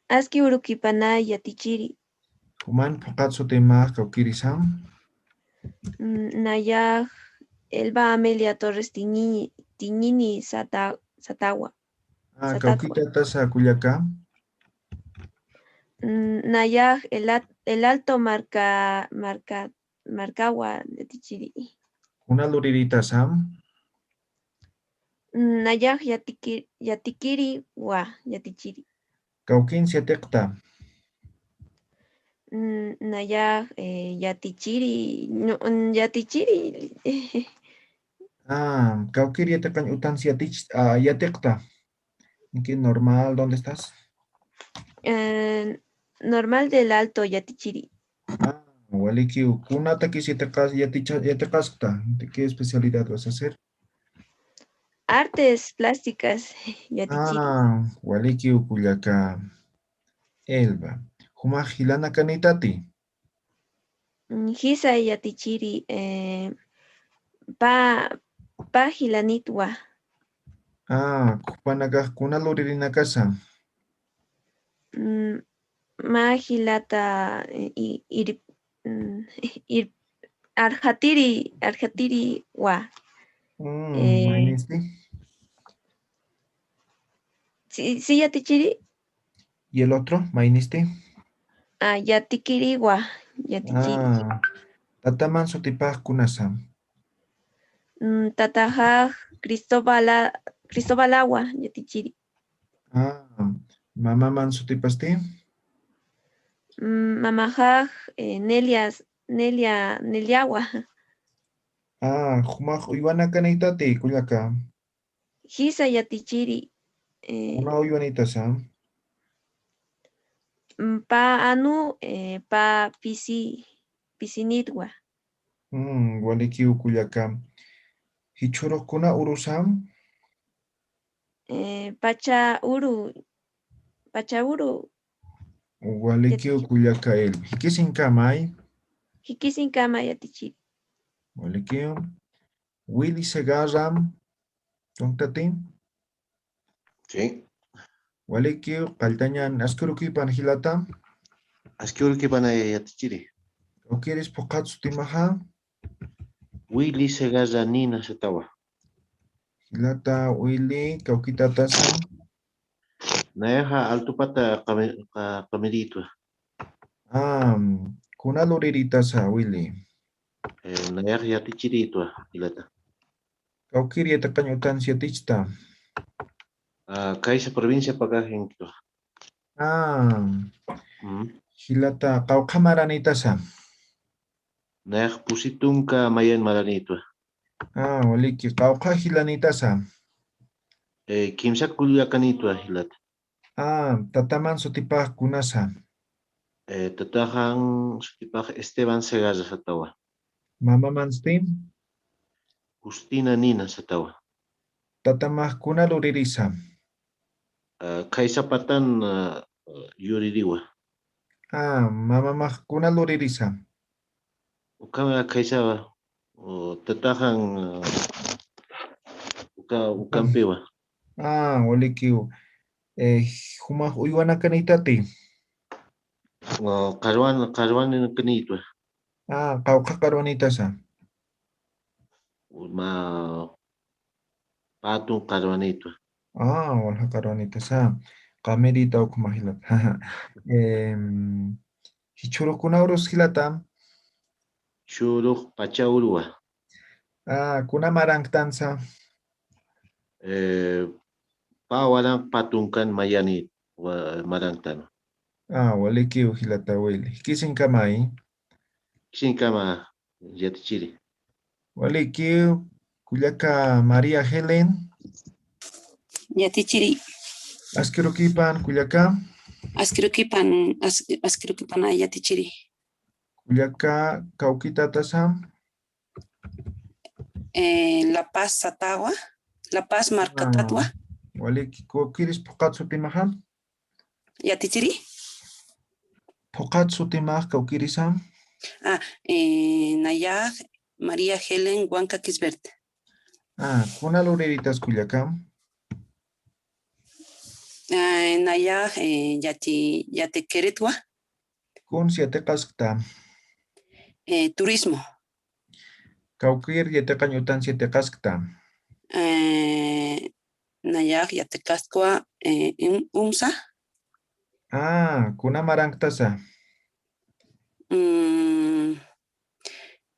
Aski urukipanay yatichiri. Juman phuqat sutimax kawkirisam. Mm, nayax Elba Amelia Torres Tiñi-, Tiñini Sata-, Satawa. Ah, Satatwa. Kawkitatasa kullaka. Mm, nayax el at-, el alto marka, marka, markawa yatichiri. Kuna luriritasa. Mm, nayax yatiki-, yatikiri wa yatichiri. Kawkin siatiqta. Mm, nayax, eh, yatichiri, no, mm, yatichiri. Ah, kawkir yatiqañ utan siatich-, ah, yatiqta. Inki normal, ¿dónde estás? Eh, normal del alto yatichiri. Ah, walikiw, kunataki yatiqas-, yaticha-, yatiqaskta. ¿De qué especialidad vas a hacer? Artes plásticas, yatichiri. Ah, walikiw kullaka Elba. Jumax jilanakanitati. Mm, jisa yatichiri, eh, pa, pa jilanitwa. Ah, jupanakax kuna luririnakasa. Mm, mä jilata, eh, i-, ir-, mm, ir-, arxatiri, arxatiriwa. Mm, eh, maynisti. Sí, sí, yatichiri. ¿Y el otro? Maynisti. Ah, yatikiriwa, yatikiri. Ah, tataman sutipax kunasa. Mm, tataxax Cristobala-, Cristobalawa, yatichiri. Ah, mamaman sutipasti. Mm, mamaxax, eh, Nelia, Nelia, Neliawa. Ah, jumax uywanakanitati kullaka. Jisa yatichiri, eh, kuna uywanitasa. Mm, pa anu, eh, pa pisi, pisinitwa. Mm, walikiw kullaka. Jichhurux kuna urusa. Eh, pacha uru, pacha uru. Walikiw yatichiri. Kullaka Elba. Jikisinkamay. Jikisinkamay yatichiri. Walikiw. Willy Segarra. ¿Tuntati? Sí. Walikiw, qalltañan, aski urukipan jilata. Aski urukipan yatichiri. Kawkiris phuqhat sutimaxa. Willy Segarra Nina satawa. Jilata Willy, kawkitatasa. Nayaxa altupata qami-, qa-, qamiritwa. Ah, kuna luriritasa, Willy. Eh, nayax yatichiritwa, jilata. Kawkir yatiqañ utan yatichta. Ah, kaysa provincia pakax inkitwa. Ah, mm, jilata, qawqha maranitasa. Nayax pusi tunka mayan maranitwa. Ah, waliki, qawqha jilanitasa. Eh, kimsa kullakanitwa jilata. Ah, tataman sutipax kunasa. Eh, tataxan sutipax Esteban Segarra satawa. Mamamansti? Justina Nina satawa. Tatamax kuna luririsa. Ah, khaysapatan, ah, yuririwa. Ah, mamamax kuna luririsa. Ukhama khaysawa, o, tataxan, ah, uka, ukampiwa. Ah, walikiw. Eh, jumax uywanakanitati. O, qarwan, qarwanakanitwa. Ah, qawqha qarwanitasa. Ma, patun qarwanitwa. Ah, walja qarwanitasa. Qamirita ukhama jilata. Em, jichhurux kuna urus jilata. Jichhurux pacha uruwa. Ah, kuna maranktansa. Eh, pa waranq pa tunkan mayanit wa-, maranktan. Ah, walikiw jilata Willy. Jikisinkamay. Jikisinkama yatichiri. Walikiw, kullaka María Helen. Yatichiri. Aski urukipan, kullaka. Aski urukipan, as-, aski urukipan yatichiri. Kullaka, kawkitatasa. Eh, La Paz satawa, La Paz markatatwa. Ah, waliki, kawkiris phuqhat sutimaxa. Yatichiri. Phuqhat sutimax kawkirisa. Ah, eh, nayax María Helen Huanca Quisbert. Ah, kuna luriritas kullaka. Ah, nayax, eh, yati, yatikiritwa. Kuns yatiqaskta. Eh, turismo. Kawkïr yatiqañ utansi yatiqaskta. Eh, nayax yatiqaskwa, eh, um-, umsa. Ah, kuna maranktasa? Mm,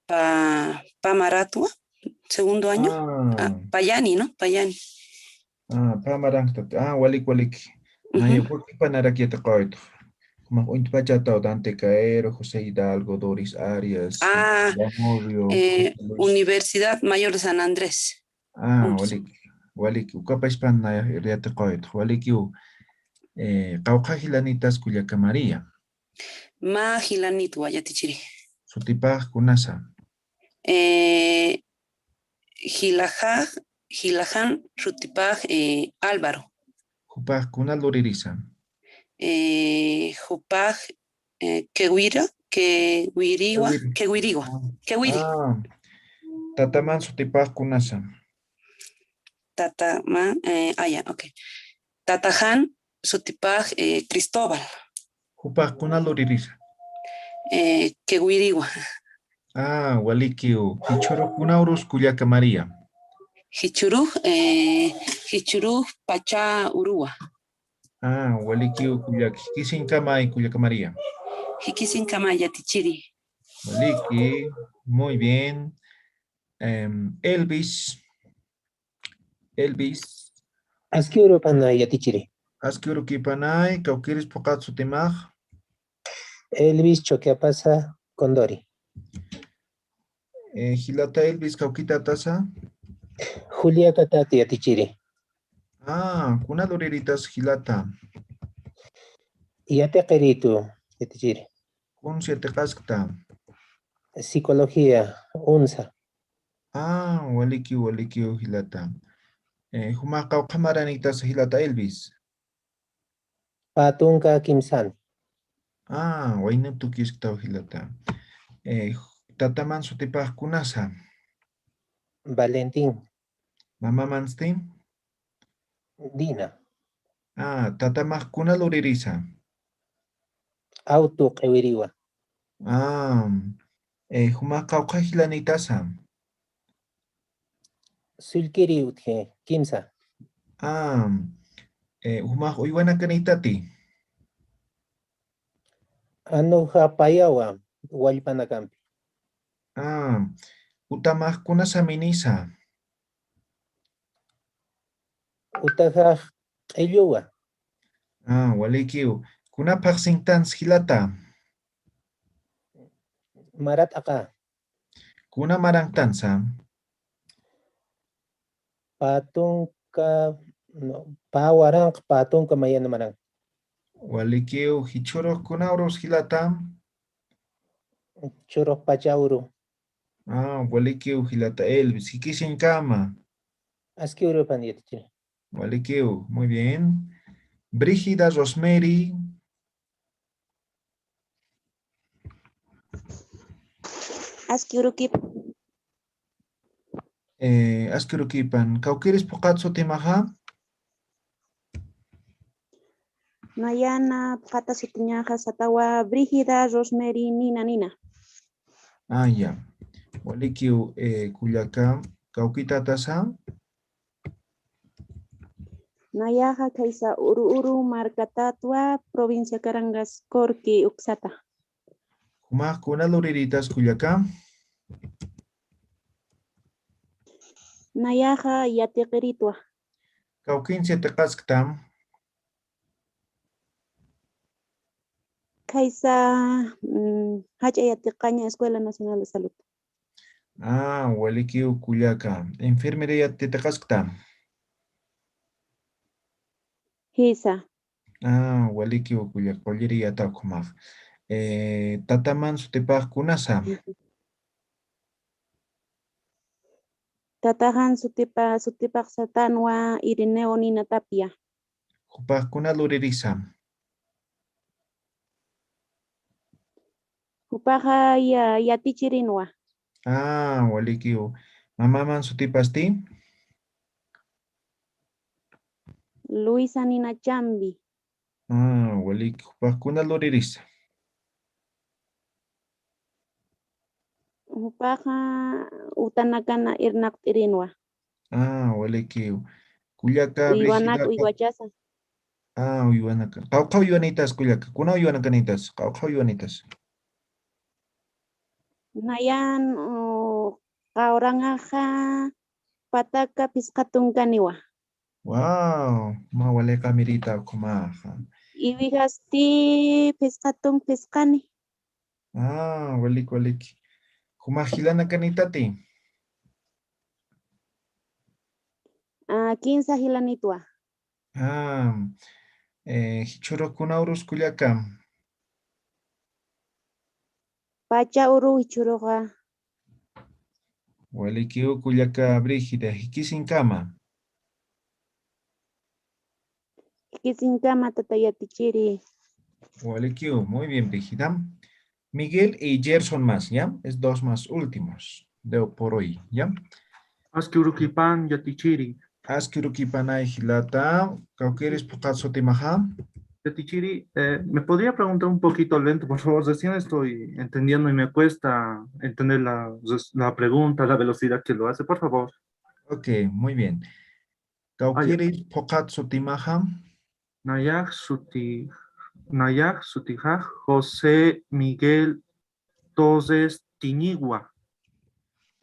pa, pa maratwa, segundo año. Ah. Ah, payani, ¿no? Payani. Ah, pamaranktati. Ah, walik, walik. Ujú. Naya, wakipanarak yatiqawaytxa. Jumax uñt'pachataw Dante Caero, José Hidalgo, Doris Arias, ah, Zamudio, eh, José Luis. Universidad Mayor de San Andrés. Ah, ujú. Walik, walik. Ukapachpan naya yatiqawaytxa. Walikiw, eh, qawqha jilanitas kullaka María. Mä jilanitwa yatichiri. Sutipax kunasa? Eh, jilajax, jilajan sutipax, eh, Álvaro. Jupax kuna luririsa? Eh, jupax, eh, Kewira, Kewiriwa, Kewiri. Kewiriwa, ah, Kewiri. Ah, tataman sutipax kunasa? Tataman, eh, ah, ya, ok. Tatajan sutipax, eh, Cristóbal. Jupax kuna luririsa? Eh, Kewiriwa. Ah, walikiw. Jichhürux kuna urus kullaka María? Jichhürux, eh, jichhürux pacha uruwa. Ah, walikiw kullaka. Jikisiñkamay kullaka María. Jikisiñkamay yatichiri. Waliki, muy bien. Em, Elvis. Elvis. Aski urupan yatichiri. Aski urukipanay, kawkïris phuqhat sutimax? Elvis Choquiapasa Condori. Eh, jilata Elvis, kawkïtatasa? Juliacatat yatichiri. Ah, kuna luriritas jilata? Yatiqiritu yatichiri. Kunsa yatiqaskta? Psicología, UNSA. Ah, walikiw, walikiw jilata. Eh, jumax qawqha maranïtasa jilata Elvis? Pä tunka kimsani. Ah, wayna tukisktaw jilata. Eh, tataman sutipax kunasa? Valentín. Mamamansti? Dina. Ah, tatamax kuna luririsa? Auto q'iwiriwa. Ah, eh, jumax qawqha jilanïtasa? Sullkiri utji, kimsa. Ah, eh, jumax uywanakanïtati? Anuja payawa, wallpanakampi. Ah, utamax kunasa minisa? Utajax q'illuwa. Ah, walikiw. Kuna phaxsinktans jilata? Marat aqa. Kuna maranktansa? Pä tunka, no, pä waranqa, pä tunka mayana maranqa. Walikiw, jichhürux kuna urus jilata? Jichhürux pacha uru. Ah, walikiw jilata Elvis, jikisiñkama. Aski urupan yatichiri. Walikiw, muy bien. Brígida Rosemary. Aski urukipan. Eh, aski urukipan. Kawkïris phuqhat sutimaxa? Nayana phuqhata sutiñaxa satawa Brígida Rosemary Nina Nina. Ah, ya. Walikiw, eh, kullaka, kawkïtatasa? Nayaxa khaysa Uru Uru markatatwa, provincia Carangas, Corqui uksata. Jumax kuna luriritas kullaka? Nayaxa yatiqiritwa. Kawkïnsa yatiqasktam? Khaysa, mm, jach'a yatiqaña Escuela Nacional de Salud. Ah, walikiw kullaka. Enfermería yatiqaskta? Jisa. Ah, walikiw kullaka. Qulliriyata ukhamax. Eh, tataman sutipax kunasa? Tataxan sutipa-, sutipax satanwa Irineo Nina Tapia. Jupax kuna luririsa? Jupaxa ya-, yatichirinwa. Ah, walikiw. Mamaman sutipasti? Luisa Nina Chambi. Ah, walikiw. Jupax kuna luririsa? Jupaxa utanakan irnaqt'irinwa. Ah, walikiw. Kullaka Uywanakan, Brigidata. Uywachasa. Ah, uywanaka. Qawqha uywanitas kullaka. Kuna uywanakanïtas. Qawqha uywanitas. Nayan, uh, qawranxa pataka phisqa tunkaniwa. Wow, mä waliqamirïta ukhumaxa. Iwixasti phisqa tunk phisqani. Ah, walik, walik. Jumax jilanakanïtati. Ah, kinsa jilanïtwa. Ah, eh, jichhürux kuna urus kullaka. Pacha uru jichhüruxa. Walikiw kullaka Brigida, jikisinkama. Jikisinkama tata yatichiri. Walikiw, muy bien, Brigida. Miguel y Gerson más, ¿ya? Es dos más últimos de por hoy, ¿ya? Aski urukipan yatichiri. Aski urukipanay jilata, kawkïris phuqhat sutimaxa. Yatichiri, eh, ¿me podría preguntar un poquito lento, por favor? Recién estoy entendiendo y me cuesta entender la, la pregunta, la velocidad que lo hace, por favor. Ok, muy bien. Kawkïris phuqhat sutimaxa. Nayax suti, nayax sutixa José Miguel Torres Tiñigua.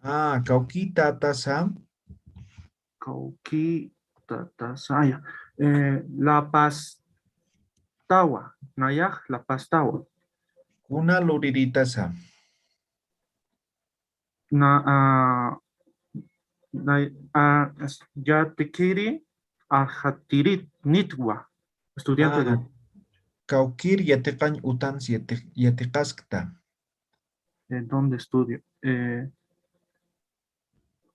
Ah, kawkï tatasa. Kawkï tatasa, ah, ya. Eh, La Paz tawa, nayax La Paz tawa. Kuna luriritasa. Na, ah, na, ah, yatichiri, ajatirit nitwa. Estudiante de. Kawkïr yatiqañ utans yati, yatiqaskta. ¿En dónde estudio? Eh,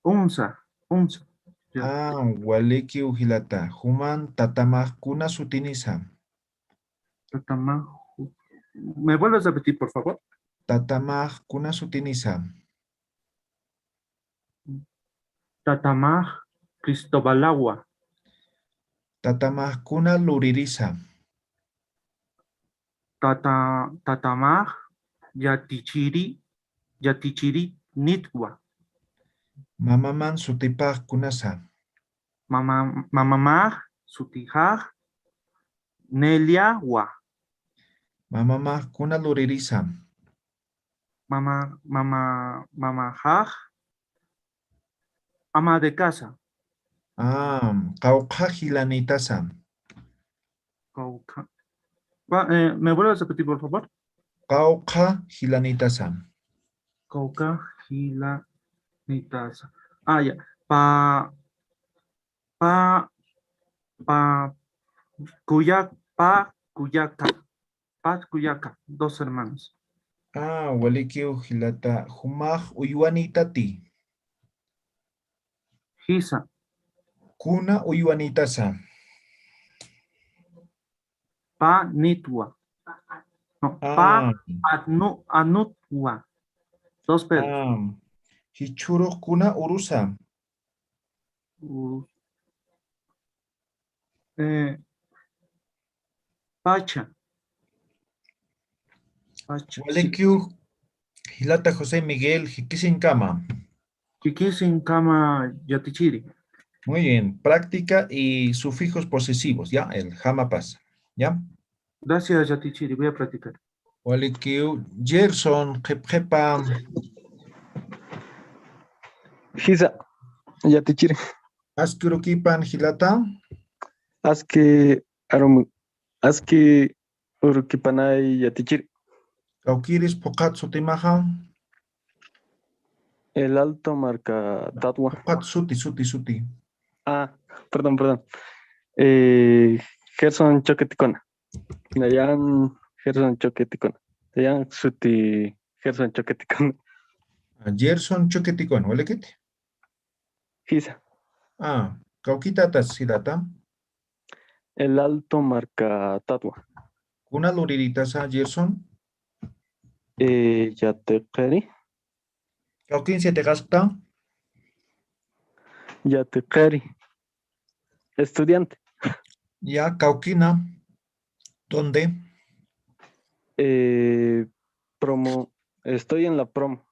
UNSA, UNSA. Ya. Ah, walikiw jilata. Juman tatamax kuna sutinisa. Tatamax. ¿Me vuelves a repetir, por favor? Tatamax kuna sutinisa. Tatamax Cristobalawa. Tatamax kuna luririsa. Tata, tatamax yatichiri, yatichiri nitwa. Mamaman sutipax kunasa. Mama, mamamax sutixax Neliawa. Mamamax kuna luririsa. Mama, mama, mamaxax ama de casa. Ah, qawqha jilanïtasa. Qawqha. Pa, eh, ¿me vuelves a repetir, por favor? Qawqha jilanïtasa. Qawqha jilanïtasa. Ah, ya. Pa, pa, pa, kuyak, pa, kuyaka. Paz Kuyaka, dos hermanos. Ah, walikiw jilata, jumax uywanïtati. Jisa. Kuna uywanïtasa. Pa nitwa. No, pa anu, anutwa. Dos Pedro. Ah, jichhürux kuna urusa. Urus. Eh, pacha. Pacha. Walikiw, jilata José Miguel, jikisinkama. Jikisinkama yatichiri. Muy bien, práctica y sufijos posesivos, ¿ya? El jama pasa, ¿ya? Gracias, yatichiri, voy a practicar. Walikiw, Gerson, qhipqhipa. Jisa, yatichiri. Aski urukipan jilata. Aski arum, aski urukipanay yatichiri. Kawkïris phuqhat sutimaxa. El Alto Marca Tatwa. Phuqhat suti, suti, suti. Ah, perdón, perdón. Eh, Gerson Choque Ticona. Nayan Gerson Choque Ticona. Nayan suti Gerson Choque Ticona. Ah, Gerson Choque Ticona, ¿walekit? Jisa. Ah, kawkï tatas jilata. El Alto Marca Tatwa. Kuna luriritasa, Gerson? Eh, yatiqiri. Kawkïnsa yatiqaskta? Yatiqiri. Estudiante. Ya, kawkïna. ¿Dónde? Eh, promo, estoy en la promo.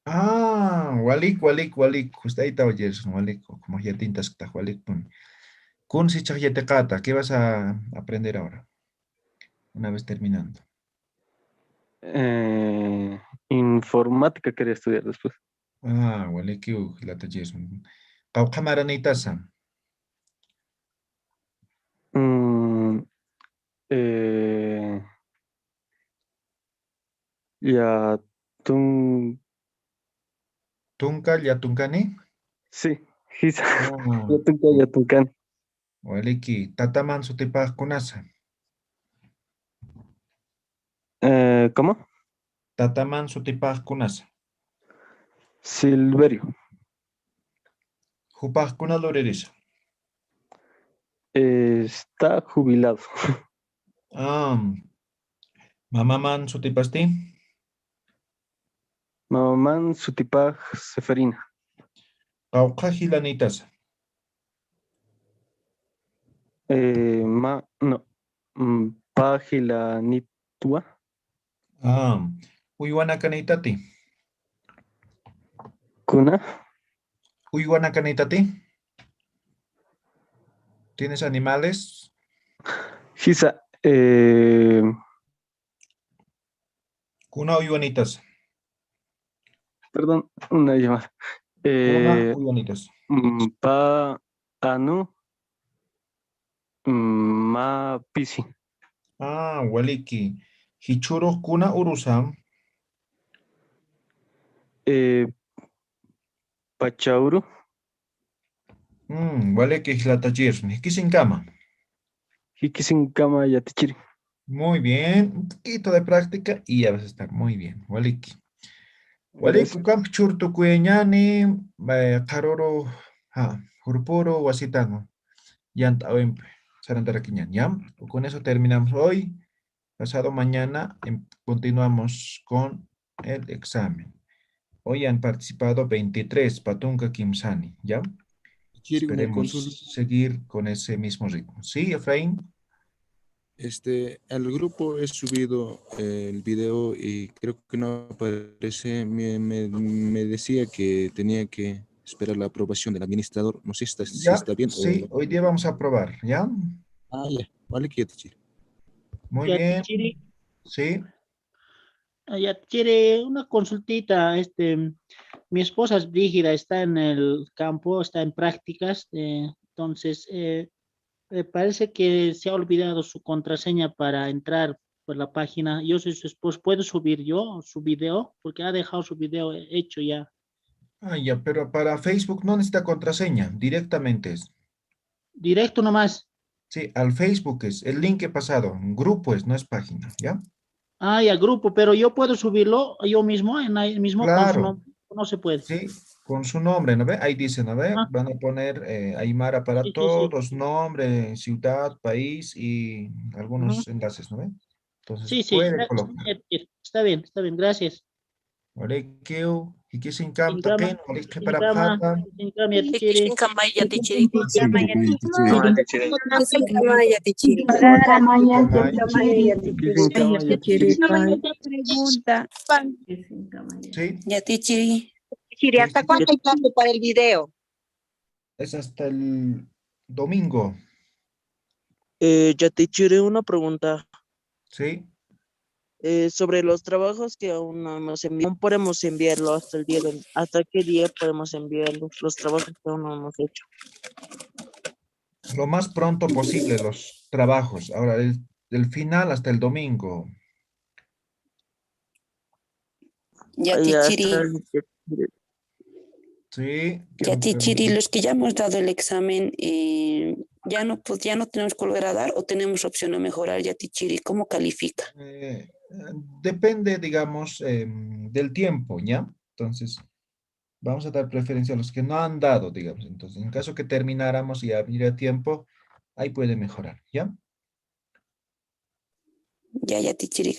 Ah, walik, walik, walik. Justayta oyesun, walik. Como ya tintas que walik. Kun si chak ya te cata. ¿Qué vas a aprender ahora? Una vez terminando. Eh, informática quería estudiar después. Ah, walikiw, jilata Jason. Qawqha maranïtasa. Mm, eh, ya tun, Tunka, ya tunkani. Sí, jisa. Ah, Ya tunka, ya tunkani. Waliki, tataman sutipax kunasa. Eh, ¿cómo? Tataman sutipax kunasa. Silverio. Jupax kuna luririsa. Eh, está jubilado. Ah, mamaman sutipasti. Mamaman sutipax Seferina. Qawqha jilanïtasa. Eh, ma, no. Mm, pa jilanitwa. Ah, uywanakanïtati. Kuna. Uywanakanïtati. ¿Tienes animales? Jisa, eh, Kuna uywanïtasa. Perdón, una llamada. Kuna Eh, uywanïtasa. mm, pa anu, mm, ma pisi. Ah, waliki. Jichhürux kuna urusa. Eh, pachauru. Mm, waliki, jilata Jason. Jikisinkama. Jikisinkama yatichiri. Muy bien. Un poquito de práctica y ya vas a estar muy bien. Waliki. Waliki, Gracias. ukampi chhurtukuyañäni, eh, qharüru, ha, jurpüru wasitanwa. Yant'äwimpi. Sarantarakiñäni, ¿ya? Con eso terminamos hoy. Pasado mañana em- continuamos con el examen. Hoy han participado veintitrés, pä tunka kimsani, ¿ya? Chiri, una Esperemos consulta. Seguir con ese mismo ritmo. ¿Sí, Efraín? Este, al grupo he subido, eh, el video y creo que no aparece. Me, me, me decía que tenía que esperar la aprobación del administrador. No sé si está, si Ya, está bien sí, o... hoy día vamos a probar, ¿ya? Ah, ya. Vale, que ya te chiri. Muy Ya, bien. Chiri, Sí, ah, ya, Chiri, una consultita, este, mi esposa es Brígida, está en el campo, está en prácticas, eh, entonces, eh, me parece que se ha olvidado su contraseña para entrar por la página. Yo soy su esposo, ¿puedo subir yo su video? Porque ha dejado su video hecho ya. Ah, ya, pero para Facebook no necesita contraseña, directamente es. Directo nomás. Sí, al Facebook es, el link he pasado, un grupo es, no es página, ¿ya? Ah, ya, grupo, pero yo puedo subirlo yo mismo, en ahí mismo, con su Claro. Nombre, no se puede. Sí, con su nombre, ¿no ve? Ahí dice, ¿no ve? Ah. Van a poner eh, Aymara para Sí, sí, sí. Todos, nombre, ciudad, país y algunos Ujú. Enlaces, ¿no ve? Entonces, Sí, sí, puede está, colocar. Está bien, está bien, gracias. Walikiw, jikisinkam Sinkama, taqin, walik qhiparap sinkama, jata. sinkama, ya, Chiri. Jikisinkama yatichiri. Jikisinkama yatichiri. Jikisinkama Yatichiri. yatichiri. Pregunta. Sí, Chiri, ¿hasta sí, cuándo hay plazo para el video? Es hasta el domingo. Eh, yatichiri, una pregunta. Sí. Eh, sobre los trabajos que aún no hemos enviado, ¿cómo podemos enviarlo hasta el día de, hasta qué día podemos enviar los, los trabajos que aún no hemos hecho? Lo más pronto posible los trabajos. Ahora, el, el final hasta el domingo. Ya, Ay, ya, Chiri. está bien, ya, Chiri. Sí. Ya, Chiri, los que ya hemos dado el examen, eh, ya no, pues, ya no tenemos que volver a dar o tenemos opción a mejorar, ya, Chiri. ¿Cómo califica? Eh, depende, digamos, em, del tiempo, ¿ya? Entonces, vamos a dar preferencia a los que no han dado, digamos. Entonces, en caso que termináramos y habría tiempo, ahí puede mejorar, ¿ya? Ya, ya, Chiri.